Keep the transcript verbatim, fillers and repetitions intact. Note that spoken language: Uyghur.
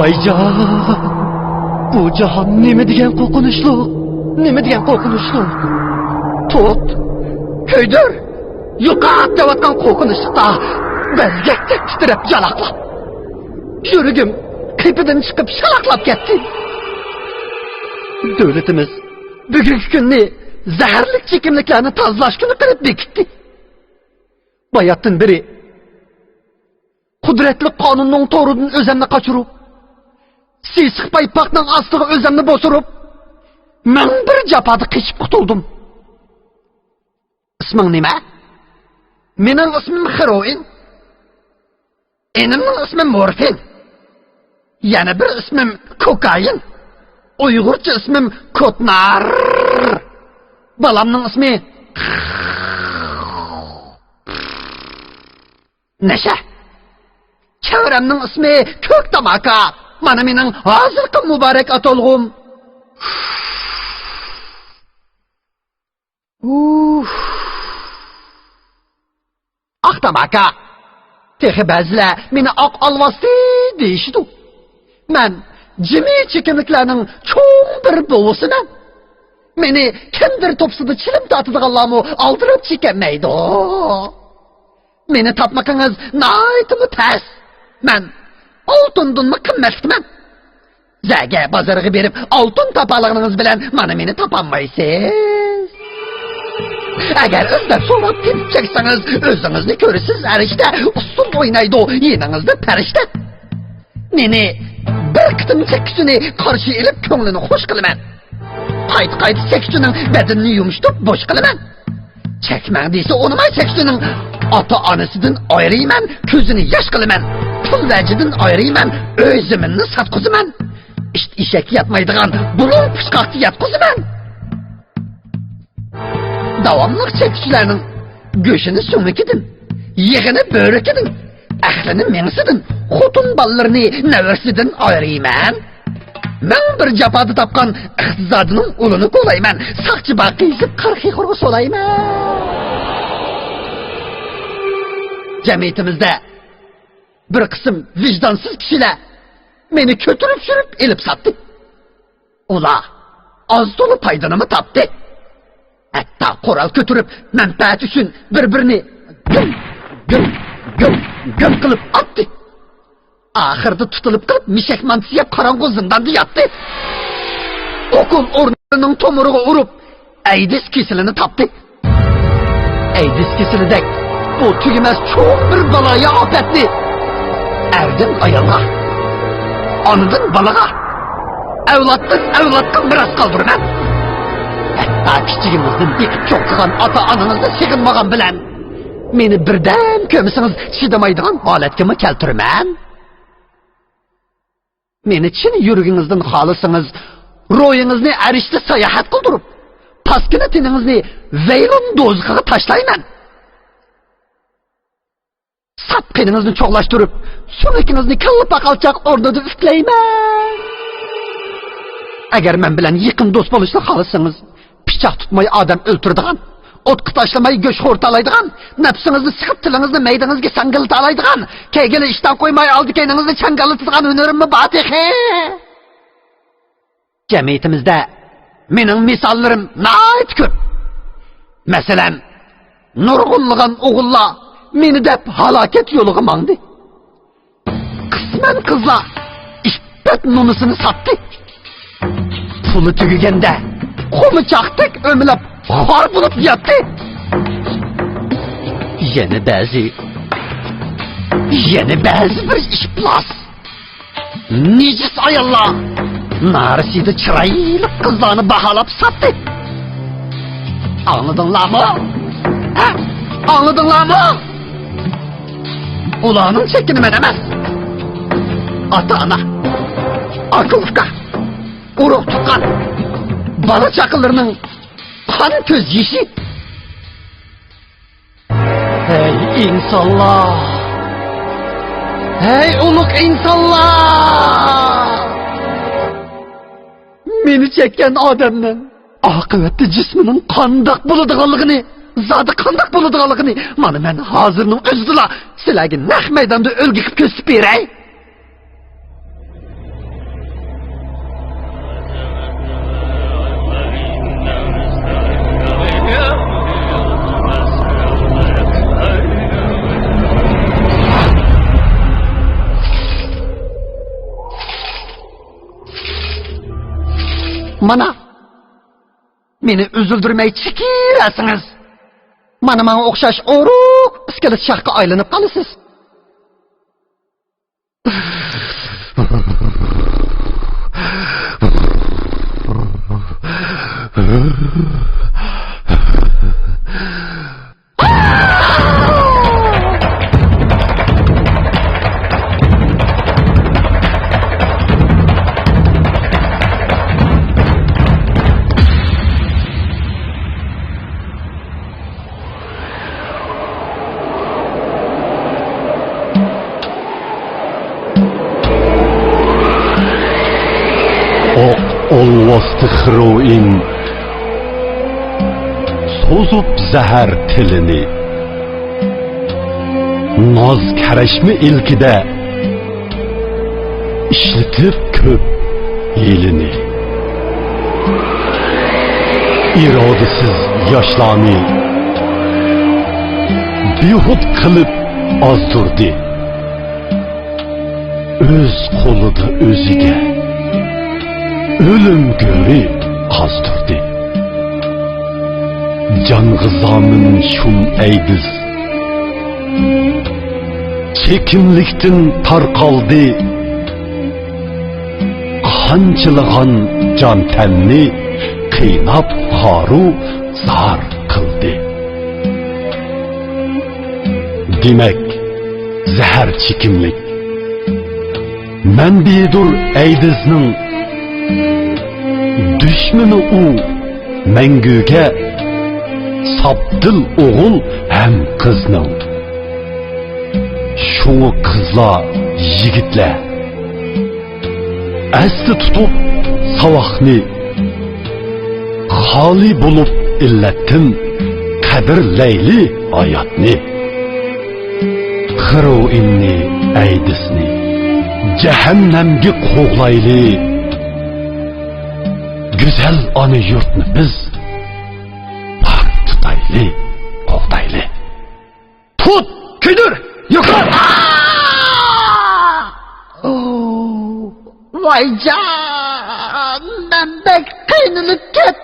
ۋايجان، بۇ جاھان نېمە دېگەن قورقۇنچلۇق، نېمە دېگەن قورقۇنچلۇق. تۇت، كۆيدۈر، يوقات دەۋاتقان قورقۇنچلۇقتا بەزگەكتەك تىترەپ يالاقلاپ، يۈرىكىم قېپىدىن چىقىپ شالاقلاپ كەتتى. دۆلىتىمىز بۈگۈنكى كۈننى زەھەرلىك چېكىملىكلەرنى تازىلاش كۈنى قىلىپ بېكىتتى. باياتتىن بېرى قۇدرەتلىك قانۇننىڭ تورىدىن ئۆزۈمنى قاچۇرۇپ، سېسىق پايپاقنىڭ ئاستىغا ئۆزۈمنى بوسۇرۇپ، مىڭ بىر جاپادا قېچىپ قۇتۇلدۇم. ئىسمىڭ نېمە؟ مېنىڭ ئىسمىم خېروئىن. ئىنىمنىڭ ئىسمى مورفىن. يەنە بىر ئىسمىم كوكايىن. ئۇيغۇرچە ئىسمىم كوتنار. بالامنىڭ ئىسمى نەشە. چەۋرەمنىڭ ئىسمى كۆك تاماكا. مانا مېنىڭ ھازىرقى مۇبارەك ئاتالغۇم. ئۇھ. ئاق تاماكا. تېخى بەزىلەر مېنى ئاق ئالۋاستى دېيىشىدۇ. مەن جىمى چېكىملىكلەرنىڭ چوڭ بىر بوۋىسىمەن. مېنى كىندىر توپىسىدا چىلىم تارتىدىغانلارمۇ ئالدىراپ چېكەلمەيدۇ. مېنى تاپمىقىڭىز ناھايىتىمۇ تەس. مەن ئالتۇندىنمۇ قىممەتلىكمەن. زەگە بازىرىغا بېرىپ ئالتۇن تاپالىغىنىڭىز بىلەن مانا مېنى تاپالمايسىز. ئەگەر ئىزدەپ سوراپ تېپىپ چەكسىڭىز، ئۆزىڭىزنى كۆرىسىز ئەرشتە، ئۇسسۇل ئوينايدۇ يېنىڭىزدا پەرىشتە. مېنى بىر قېتىم چەككۈچىنى قارشى ئېلىپ كۆڭلىنى خوش قىلىمەن. قايتا-قايتا چەككۈچىنىڭ بەدىنىنى يۇمشىتىپ بوش قىلىمەن. چەكمەڭ دېسە ئۇنىماي چەككۈچىنىڭ ئاتا-ئانىسىدىن ئايرىيمەن، كۆزىنى ياش قىلىمەن، پۇل ۋەجىدىن ئايرىيمەن، ئۆزۈمنى ساتقۇزىمەن. ئىت ئېشەك ياتمايدىغان بۇلۇڭ پۇچقاقتا ياتقۇزىمەن. داۋاملىق چەككۈچىلەرنىڭ گۆشىنى سۆڭىكىدىن، يېغىنى بۆرىكىدىن، ئەقلىنى مېڭىسىدىن، خوتۇن بالىلىرىنى نەۋرىسىدىن ئايرىيمەن. مىڭ بىر جاپادا تاپقان ئىقتىسادىنىڭ ئۇلىنى كولايمەن، ساقچى باقى يېزىپ قارا خېخورغا سولايمەن. جەمئىيىتىمىزدە بىر قىسىم ۋىجدانسىز كىشىلەر مېنى كۆتۈرۈپ چۈشۈرۈپ ئېلىپ ساتتى. ئۇلار ئاز تولا پايدىنىمۇ تاپتى. ھەتتا قورال كۆتۈرۈپ مەنپەئەت ئۈچۈن بىر-بىرىنى گۈم، گۈم، گۈم، گۈم قىلىپ ئاتتى. ئاخىرىدا تۇتۇلۇپ قېلىپ مېشەك مانتىسى يەپ قاراڭغۇ زىنداندا ياتتى. ئوكۇل ئورنىنىڭ تومۇرىغا ئۇرۇپ ئەيدىز كېسىلىنى تاپتى. ئەيدىز كېسىلىدەك بۇ تۈگىمەس چوڭ بىر بالايىئاپەتنى ئەردىن ئايالغا، ئانىدىن بالىغا، ئەۋلادتىن ئەۋلادقا مىراس قالدۇرىمەن. ھەتتا كىچىكىڭىزدىن بېقىپ چوڭ قىلغان ئاتا-ئانىڭىزنى سېغىنمىغان بىلەن مېنى بىردەم كۆمسىڭىز چىدىمايدىغان ھالەتكىمۇ كەلتۈرىمەن. مېنى چىن يۈرىكىڭىزدىن خالىسىڭىز، روھىڭىزنى ئەرشتە ساياھەت قىلدۇرۇپ، پاسكىنا تېنىڭىزنى ۋەيران دوزىخىغا تاشلايمەن. ساپ قېنىڭىزنى چوغلاشتۇرۇپ، سۆڭىكىڭىزنى كاللا پاقالچاق ئورنىدا ئۈفلەيمەن. ئەگەر مەن بىلەن يېقىن دوست بولۇشنى خالىسىڭىز، پىچاق تۇتماي ئادەم ئۆلتۈرىدىغان، ئوتقا تاشلىماي گۆش خورىتالايدىغان، نەپسىڭىزنى سىقىپ تىلىڭىزنى مەيدىڭىزگە ساڭگىلىتالايدىغان، كەيگىلى ئىشتان قويماي ئالدى كەينىڭىزنى چاڭگاللىتىدىغان ھۈنىرىممۇ بار تېخى. جەمئىيىتىمىزدە مېنىڭ مىساللىرىم ناھايىتى كۆپ. مەسىلەن، نۇرغۇنلىغان ئوغۇللار مېنى دەپ ھالاكەت يولىغا ماڭدى. قىسمەن قىزلار ئىپپەت نومۇسىنى ساتتى. پۇلى تۈگىگەندە قومۇچاقتەك ئۆمىلەپ خار بولۇپ ياتتى. يەنە بەزى، يەنە بەزى بىر ئىپلاس، نىجىس ئاياللار نارسىدە چىرايلىق قىزلارنى باھالاپ ساتتى. ئاڭلىدىڭلارمۇ؟ ھە؟ ئاڭلىدىڭلارمۇ؟ ئۇلارنىڭ چېكىنى مەن ئەمەس، ئاتا-ئانا، ئاكا-ئۇكا، ئۇرۇق-تۇغقان، بالا-چاقىلىرىنىڭ قان كۆز يېشى. ھەي ئىنسانلار! ھەي ئۇلۇغ ئىنسانلار! مېنى چەككەن ئادەمنىڭ ئاقىۋەتتە جىسمىنىڭ قانداق بولىدىغانلىقىنى، زادى قانداق بولىدىغانلىقىنى مانا مەن ھازىرنىڭ ئۆزىدىلا سىلەرگە نەق مەيداندا ئۈلگە قىلىپ كۆرسىتىپ بېرەي. مانا، مېنى ئۈزۈلدۈرمەي چېكىۋەرسىڭىز، مانا ماڭا ئوخشاش ئورۇق ئىسكىلىت شاخقا ئايلىنىپ قالىسىز. ئوق ئالۋاستى خىروئىن سوزۇپ زەھەر تىلىنى، ناز كەرەشمە ئىلكىدە ئىشلىتىپ كۆپ ھىيلىنى. ئىرادىسىز ياشلارنى بىھۇد قىلىپ ئازدۇردى. ئۆز قولىدا ئۆزىگە ئۆلۈم گۆرى قازدۇردى. جانغا زامىن شۇم ئەيدىز چېكىملىكتىن تارقالدى. قانچىلىغان جان تەننى قىيناپ خارۇ زار قىلدى. دېمەك، زەھەر چېكىملىك. مەنبىدۇر ئەيدىزنىڭ، دۈشمىنى ئۇ مەڭگۈگە، ساپدىل ئوغۇل ھەم قىزنىڭ. شۇڭا قىزلار، يىگىتلەر، ئەستە تۇتۇپ ساۋاقنى، خالىي بولۇپ ئىللەتتىن قەدىرلەيلى ھاياتنى. خىروئىننى، ئەيدىزنى جەھەننەمگە قوغلايلى. گۈزەل ئانا يۇرتنى بىز پاك تۇتايلى، قوغدايلى. پۇت! كۆيدۈر! يوقات! ۋايجان! مەن بەك قىينىلىپ كەتتىم.